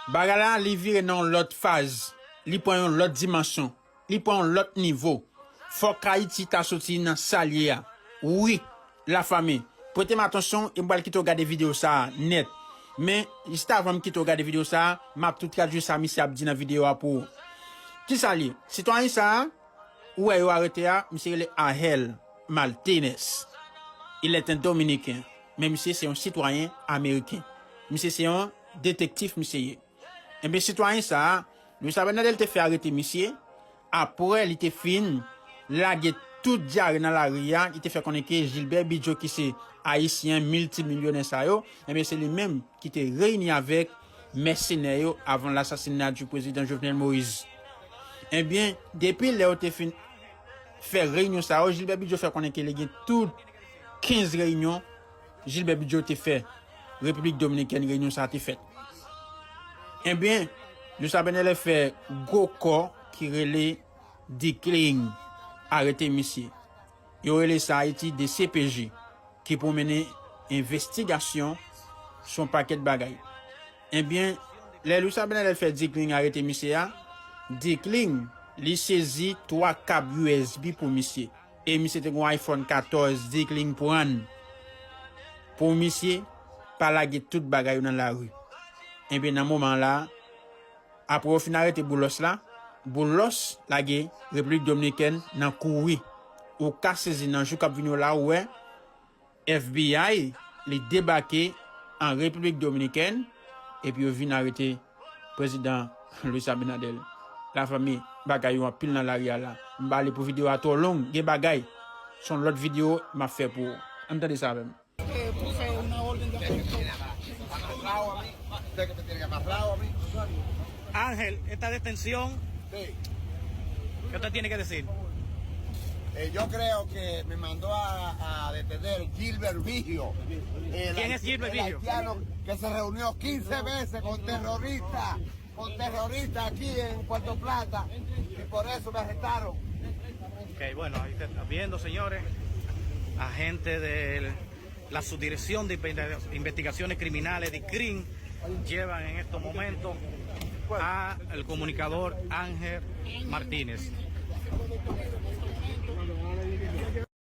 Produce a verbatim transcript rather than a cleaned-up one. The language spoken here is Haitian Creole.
Bagay la, li vire nan yon lòt faz. Li pran yon lòt dimansyon. Li pran yon lòt nivo. Fòk Ayiti ta soti nan sa l ye a. Wi, lafanmi, prete m atansyon e m pral kite w gade videyo sa a nèt. Men, jis avan m kite w gade videyo sa a, m ap tou tradui sa misye ap di nan videyo a pou ou. Kisa l ye? Sitwayen sa a, ou wè yo arete a, misye rele Angel Martinez. Il est un Dominicain. Men misye se yon sitwayen ameriken. Misye se yon detektif, misye ye. Enben, sitwayen sa a, Luis Abinader te fè arete misye, apre li te fin lage tout dyare nan lari a, li te fè konnen ke Gilbert Bidjo, ki se ayisyen miltimilyonè sa yo, enben, se li menm ki te reyini avèk mèsenè yo avan lasasina di prezidan Jovenel Moïse. Enben, depi lè yo te fin fè reyinyon sa yo, Gilbert Bidjo fè konnen ke li gen tout kenz reyinyon Gilbert Bidjo te fè Repiblik Dominikèn, reyinyon sa a te fèt. Enben, Luis Abinader fè gwo kò ki rele Dikling arete misye. Yo rele sa Ayiti D C P J, ki pou mennen envestigasyon sou yon pakèt bagay. Enben, lè Luis Abinader fè Dikling arete misye a, Dikling, li sezi twa kab U S B pou misye. E misye te gen yon iPhone katòz, Dikling pran pou misye pa lage tout bagay yo nan lari. Enben, nan moman la, apre yo fin arete Boulos la, Boulos lage Repiblik Dominikèn nan kouri. Ou ka sezi nan jou k ap vini yo la, ou wè F B I, li debake an Repiblik Dominikèn, epi yo vin arete prezidan Luis Abinader. Lafanmi, bagay yo anpil nan lari a la. M pa ale pou videyo a twò long, gen bagay. Se yon lòt videyo m ap fè pou ou. Ann tande sa avè m. Eh, puse una orden de aprehensión. Amarrado a mí. Usted que me tiene amarrado a mí. Ángel, esta detención, sí, ¿qué usted tiene que decir? Eh, yo creo que me mandó a, a detener Gilbert Vigio, el, ¿quién es Gilbert Vigio? Haitiano que se reunió quince veces con terroristas, con terroristas aquí en Puerto Plata, y por eso me arrestaron. Ok, bueno, ahí está viendo, señores, agente del la Subdirección de Investi- Investigaciones Criminales, DICRIM, llevan en estos momentos a el comunicador Ángel Martínez.